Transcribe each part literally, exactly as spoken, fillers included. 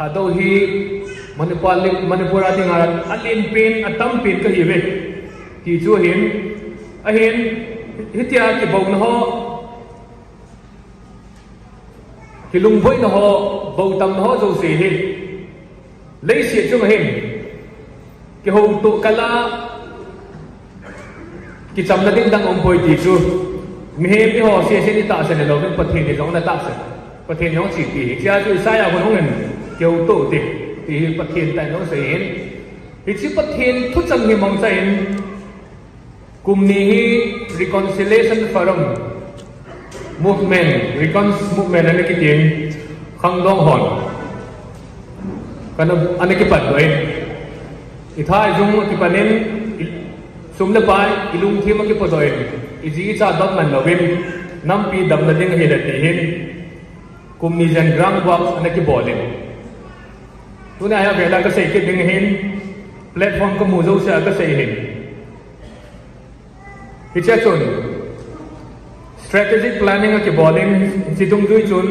Thadou hi Manipur, Manipur a dinga alenpen, atampen kahiuve. Ti chu ahin, ahin, hitia kibouna ho, kilungboina ho, boutamna ho jouse hi leiset chunga hin kihoutoh kal a, kichamna ding dang umpoi ti chu mihem eiho sese in itahsan louvin Pathen in jong ana tahsan. Pathen in jong chepi hi. Hichea chu Isaiah hun hungin kihoutoh ute ti hi Pathen tah in jong asei in. Hiche Pathen thuchang hi mangcha in, kum ni hi Reconciliation Forum Movement, Recons Movement ana kitin, khangdong hon kana, ana kipandoh in, itha ijung akipan in, i, sum le pai, ilungthim akipodoh in, iji icha dot man louvin, nampi damna ding ahile ti hin, kum ni jen groundwork ana kibol in. Tunia hi avela kasei kit ding ahin, platform kamu jousea kasei ahin. Hichea chun strategic planning akibol in, hiche dungjui chun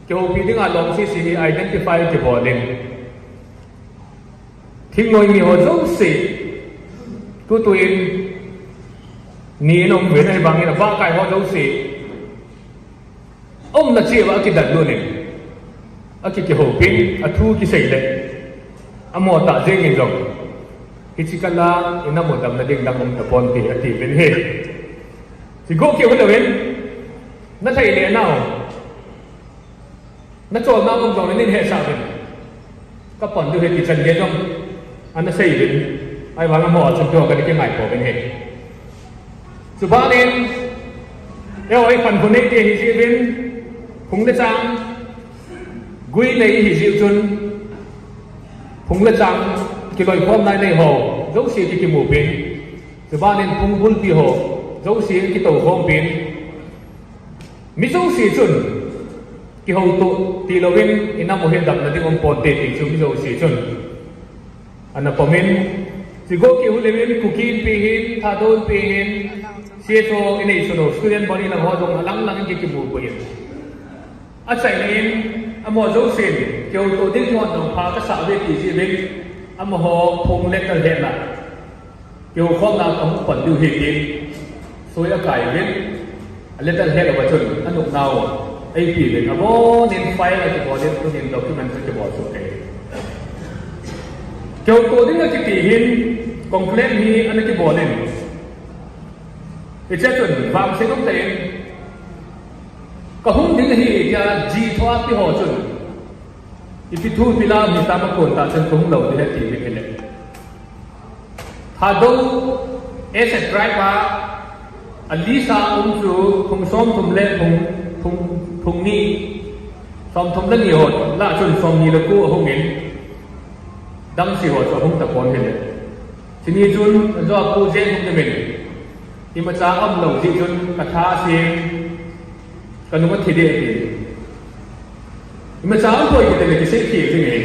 kihoupi dinga lom sese hi identify kibol in, thingnoi mi ho jouse, tutu in ni in aum uvin, ahivangin abahkai ho jouse aumna cheh uva akidan lut in, aki, kihoupin, athu kisei le, amaho tah jeng in jong, hiche kal a inam u damna ding dang um taponte atiuvin ahi. Chugoh keu hilouvin, nalhai le nau, nacholna um jongle neihetsah uvin, kapan diu ahi ti chan gei jong ana sei uvin, ahivang amaho chun keiho kana kingai pouvin ahi. Chubanin, eiho hi khankho neite ihi jeh uvin, phung le chang gui nei ihi jeh chun, phung le chang kiloikhomna inei ho jouse ki, kimupin, chubanin phung bulpi ho jouse kitoukhom pin, mi jouse chun kihoutoh tilouvin inam u hi damna ding umponte ti chu mi jouse chun ana pomin, chugoh keu hilouvin Kuki Inpi hin, Thadou Inpi hin, C S O inei sun u student body lang ho jong alang lang in ki, kimupoh in, achaina in, amaho jousen kihoutoh ding kihondong pha kasah uve ti jeh uvin, amaho phung le talhetna kihoukhomna kahung pan diu ahi tin soi akai uvin, a letter head uva chun anopnau eipe uvin, abonin file akibol in, tunin document akibol soh e. Kihoutoh ding akiti hin conclave hi ana kibol in, hichea chun vangset umtah in kahung ding ahi tia ji thoa apeho chun, ipi thu ipi la um hitam, akontah chun kahung lou ding ahi atiuvin ahile, Thadou as a tribe a, a list a um chu phung somthum le phung, phung, phung ni, somthum le ni ho lah chun somni le ko ahungin, damsel ho chu ahung tapon ahile, chuni chun ajo a pu Jen Hungnim in, imacha aumlou jeh chun katha asem, kanung athi ding ahi. Imacha aumpoi kitile kisei thei jing e.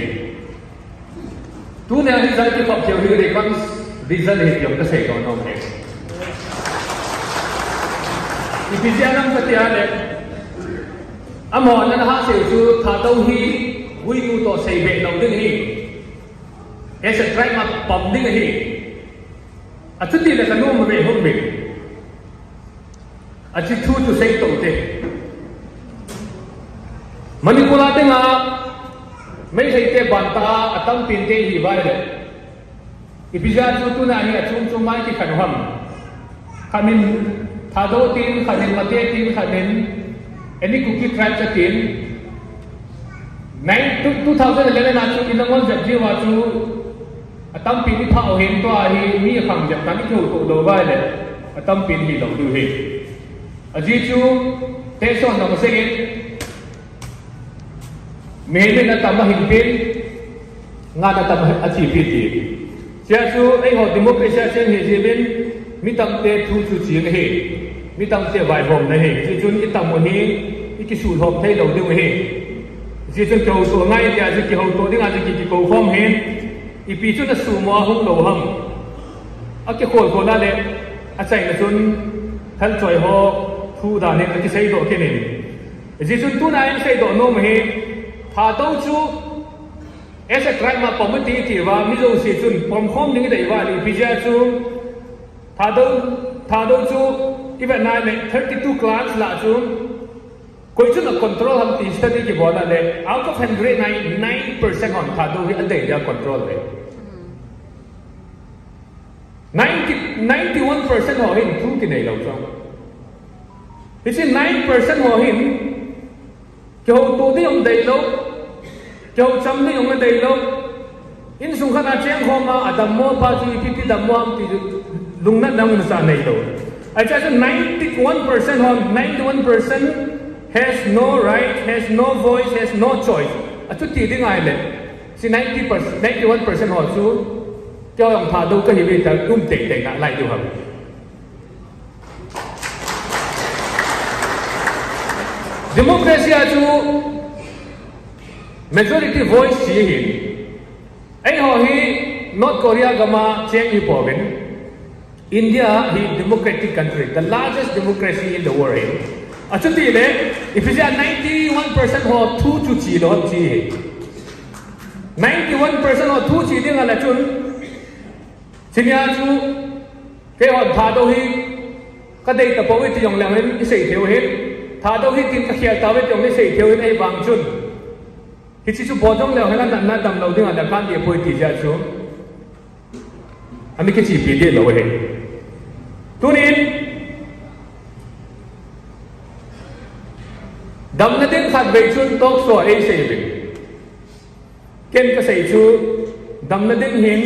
Tunia hi result kikhop theiu hi Reconc's result ahi ti jong kaseidoh nom e. Ipi jeh a nam katia le, amahon ana hahseiu chu Thadou hi Guinu toh seibeh lou ding ahi, as a tribe a pom ding ahi, achutile kanom uve, hung uve. Achi thu chu seitoh ute. Manipur a dinga Meiteite bantah a atampinte ihiuva ahile, ipi jeh a chu tuna hi achom chom a ikikhen u ham? Khatnin Thadou tin, khatnin Mate tin, khatnin any Kuki tribe cha tin, nine, two, two thousand eleven a chu ina ngol jep jiuva chu atampi iphah u ahin, tua hi mi akhang jep tan, ikihoutoh louva ahile atampi hilou diu ahi. Ajeh chu, tehse hon jong asei in, mihem in atam ahinpeh, ngan atam achepi ti. Hichea chu eiho democracy a cheng ahi jeh uvin, mi tamte thu chu ching ahi, mi tamte vaihomna ahi. Hichun itam u hi ikisuhkhom theilou diu ahi. Hichun kihoutoh ngai tia chu kihoutoh dinga chu ki, kikoukhom ahin, ipi chun asuhmo a hung lou ham? Akikholkhol a le, achaina chun thalchoi ho thu dan in akiseidoh kit in. Hijeh chun tuna in seidoh nom u hi, Thadou chu As a tribe ma pom iti iti va, mi jouse chun pom khom ding i dei va, ipi jeh a chu Thadou, Thadou chu i vet na le thirty-two clans lah chu koi chun a control ham ti study kibol a le, out of hundred, nine, nine percent hon Thadou hi a dei dia control ve. Ninety, ninety-one percent ho hin thu kinei lou chu. Hiche nine percent ho hin, kihoutoh ding jong deilou, kihocham ding jong deilou. Insung khat a cheng khom a, adammo pa chu ipi ti dammo ham ti chu lungnatna jong nasah neilou. Ahi chu ninety-one percent hon, ninety-one percent has no right, has no voice, has no choice. Achuti ding ahile, hiche ninety percent, ninety-one percent ho chu, keiho jong Thadou kahiuve tia um teitei nalai diu ham. Democracy a chu majority voice chu hi. Eiho hi North Korea gam a cheng hi pouvin. India hi democratic country, the largest democracy in the world. Achuti le, ipi jeh a ninety-one percent ho thu chu chelou ham ti hi. Ninety-one percent ho thu che ding ahile chun, chunia chu keihon Thadou hi kadei tapouve ti jongleu hin isei theiu hin, Thadou hi tin kakhel tauve ti jong isei theiu hin, ahivang chun hiche chu bol jongleu hin ana damlou ding a, ana kan ding poi ti jeh a chu ana kichepi ding lou ahi. Tunin damna ding khatvei chun talk show a eisei uvin. Ken kasei chu, damna ding hin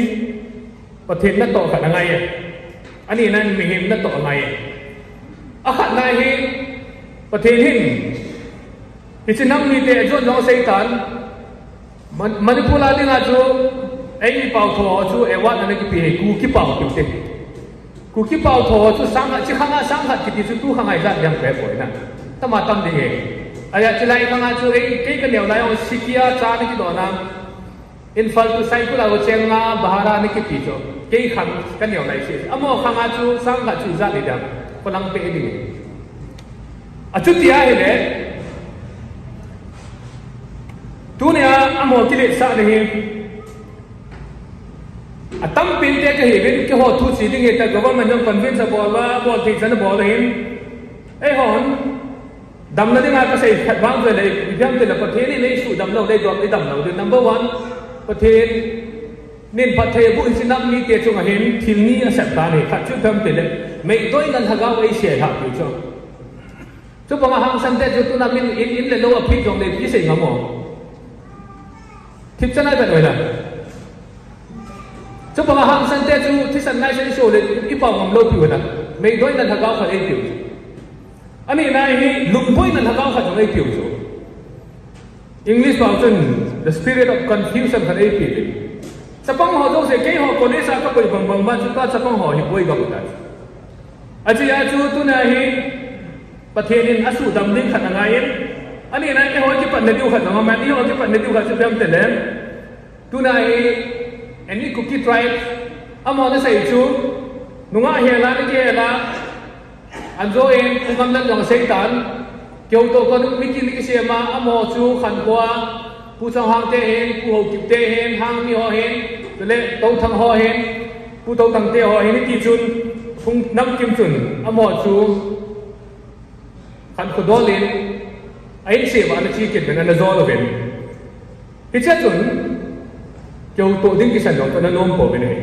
Pathen natoh khat angai e. Anina in mihem natoh angai e. Akhatna hi, Pathen hin hiche nam mite ajon jong aseitan, Man-, Manipur a dinga chu eimi pao tho chu award ana kipe hi, Kuki pao kiti. Kuki pao tho chu sang khat, chi khanga sang khat kiti chu tu khanga ijat ding pe poi na. Tama tam ding e. Ahia chilai khanga chu ei, kei kaneo lai jong Sikhi a cha ana kidoh na, Imphal to Saikul a cheng nga bhara ana kipe chu, kei khang kaneo lai chu. Amaho khanga chu sang khat chu ijat ding, kholang pe ding. Achuti ahile, tunia amaho kiletsahna hi, atampen te kahiuvin, keiho thu che ding ahi tia government jong convince abol uva, abol thei chan abol ahin. Eihon damna dinga kasei khat vang chu le, ipi ham itile Pathen in eisuhdam lou le, idam, idam lou ding. Number one, Pathen in phatthei aboh hiche nam mite chunga hin thil ni asep tan ahi, khat chu ipi ham itile, meidoina lhagao eisei lhah piu chu. Chubanga hangsan te chu tuna min in, in le lou aphi jongle ipi sei ngam u. Thipchan a ivet uva. Chubanga hangsan te chu thisan naisen iso le ipao ngam lou piu na. Meidoina lhagao khat eipiu. Anina hi lungboina lhagao khat jong eipiu chu. English pao chun the spirit of confusion khat eipiu. Chapang ho jouse keiho college a kakoi bang bang uva chu tua chapang ho hi boi gam u tai. Ajeh chu tuna hi Pathen in asuhdam ding khat angaiyin. Anina eiho kipatna diu khat jong aman, eiho kipatna diu khat chu ipi ham itile, tuna hi any Kuki tribe, amahon asei chu, nungah hela, nakihela, anjo in, Pu Ngamlal jong aseitan, keiho toh kon meeting kisem a, amaho chu khankhoa, Pu Chonghang te hin, Pu Haokip te hin, Hangmi ho hin, chule Touthang ho hin, Pu Touthang te ho hin, hitichun, Pu Namkim chun, amaho chu khankho dol in, a insung uva ana che kit uvin, ana jol uvin. Hichea chun, keiho toh ding kisan jong kana nom pouvin ahi.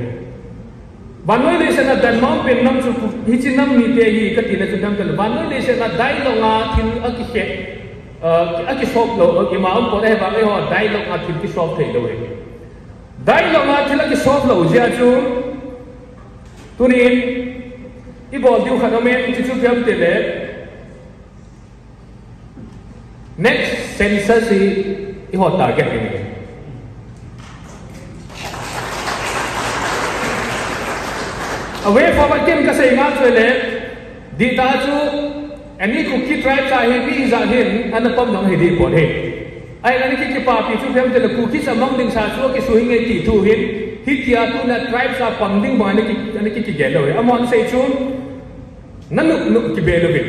Vannoi leiset a damna pen nam chu hiche nam mite ahi katina chu ipi ham itile, vannoi leiset a dailong a thil akikhe, ah, akisop lou, ima um pon ahivang eiho dailong a thil kisop thei lou ahi. Dailong a thil akisop lou jeh a chu, tunin ibol diu khat aumin, chuchu ipi ham itile, next census hi eiho target ahi. A way forward ken kasei ma chu le, dih tah chu, any Kuki tribe a hi mi ijat hin ana pom jong hiding pon ahi. Ahin ana ki, kipapi chu ipi ham itile Kuki amang ding sa chu akisuhing e ti thu hin, hitia tuna tribes a pang ding bang ana ki, ana ki, kigel lou ahi. Amahon asei chu, nanop nop kibel uvin,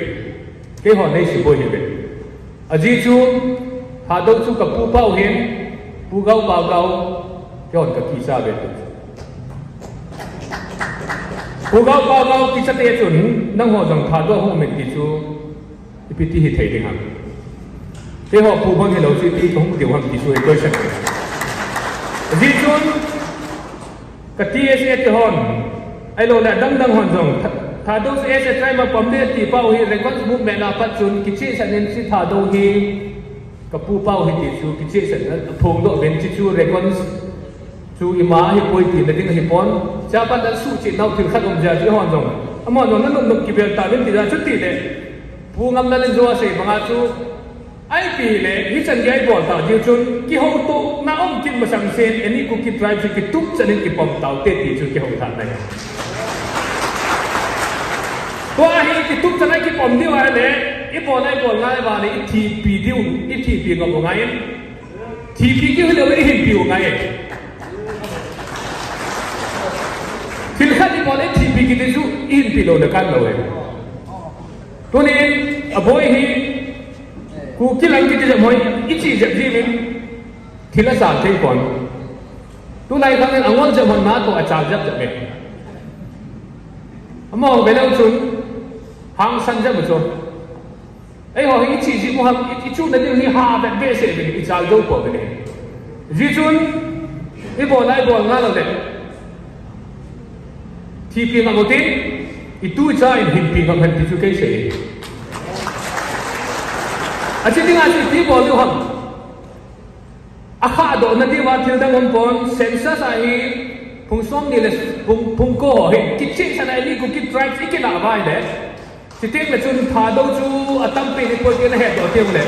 keiho neisuboi hiuvin. Ajeh chu, Thadou chu kapu pau ahin, Pu Gao Pa Gao, keiho ka kicha ve tu. Pu Gao Pa Gao kicha te chun, nangho jong Thadou hung um in ti chu, ipi ti hithei ding ham. Keiho pu bang hilou chu ipi kahung diu ham ti chu hi question. Ajeh chun, ka T S A te hon, ahilou le adang dang hon jong, Tha-, Thadou chu S A tribe a pom ding ti pau hi, Reconstruction Movement a pat chun, kichehsah in si Thadou hi, ka pu pau hi ti chu, kichehsah in, aphongdoh uvin, hichu Reconstruction chu ima ahipoi tina ding ahipon, chapa na suhchet nau thil khat um jeh a chu eihon jong, amahon jong nanop nop kibel tauvin ti jeh a chu ti le, Pu Ngamlal in jong asei banga chu, Ipi le, hichan gei bol tau diu chun, kihoutohna um kit masang sen, any Kuki tribe chu kitup chan in kipom taute ti chu kihou tha nai. Tua hi kitup chan a kipom diu ahile, ibol a ibol ngai uva le, ithipi diu, ithipi ngam u ngai in. Thipi kihilou le ihinpi u ngai in. Thil khat ibol le ithipi kiti chu ihinpi lou le kan lou e. Tunin, aboi hi, Kuki lang kiti jep hoi, ichi jep jiuvin, thil achal thei pon. Tulai khang in angol jep hon natoh achal jep jep e. Amaho velou chun, hangsan jep u chu. Eiho hi ichi jep u ham, i, ichuna diu hi ha vet behseh uvin, ichal jou pouvin e. Hijeh chun, ibol a ibol ngai lou le. Thipi ngam u tin, itu icha in hinpi ngam hen ti chu kei sei. Achi dinga chu iti bol diu ham. Akhahdohna diuva thil dang um pon, census a hi, phung somni le phung, phung ko ho hi, kichehsah a any Kuki tribes ikilah uva ahile. Chuteng le chun Thadou chu atampi ahipoi ti nahetdoh teng le.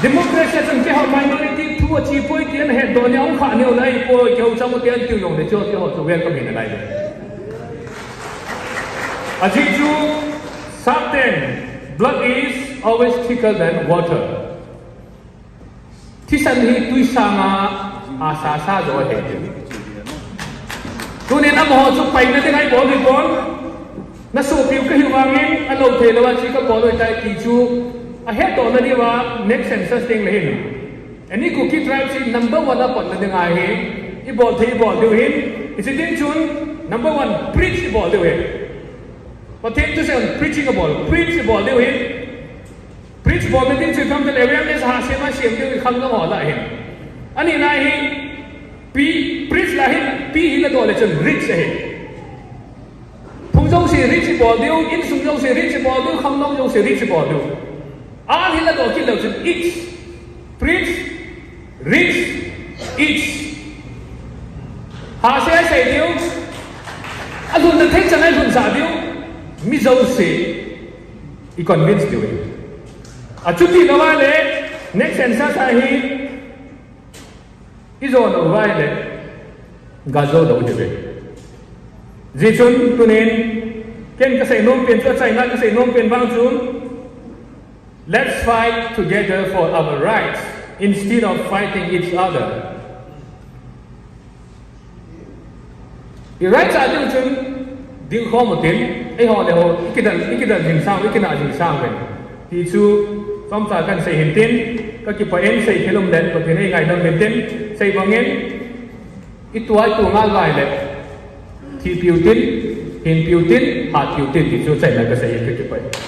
Democracy a chun keiho minority thu ache poi ti nahetdoh ni, ahung khah ni u le ahipoi, keiho chang u ti atiu jong le chu, keiho chu welcome hi nalai le. Ajeh chu, Sapten, blood is always thicker than water. Thisan hi tui sanga asasa jo ahi. Tunin amaho chu paina dinga ibol u hipon. Nasopiu kahiu vangin, alou thei louva chu kabol u ahitai ti chu. Ahetdohna diuva next census teng le hin. Any Kuki tribe chu number one a patna dinga hi. Ibol thei ibol diu hin. Hiche ding chun number one, preach ibol diu hin. Pathen thusei preaching abol, preach ibol diu hin. Preach bolna ding chu ipi ham itile awareness ha sem a sem diu ikhangdong ho lah hin. Ani na hi, P, preach lah hin, P hi ladoh le chun reach ahi. Phung jouse reach ibol diu, insung jouse reach ibol diu, khangdong jouse reach ibol diu. R hi ladoh kit leu chun each. Preach, reach, each. Ha sei sei diu. Alhunna thei chan a ilhun sah diu. Mi jouse i convince diu ahi. Achuti lou ahile, next census a hi, ijo lou ahile, gajo lou ahi ve. Hijeh chun, tunin, ken kasei nom pen chu, achaina kasei nom pen vang chu, let's fight together for our rights instead of fighting each other. I rights a ding chun ding khom utin, eiho le ho, ikidel, ikidel jing sang, ikinah jing sang uvin. Ti chu, chomcha kahin sei hintin, kakipah in sei thil um le, Pathen in eingaidam hintin, sei bangin, itu a itu ngal uva ahile, thipiu tin, hinpiu tin, hatpiu tin, ti chu achaina kasei in kakipah in.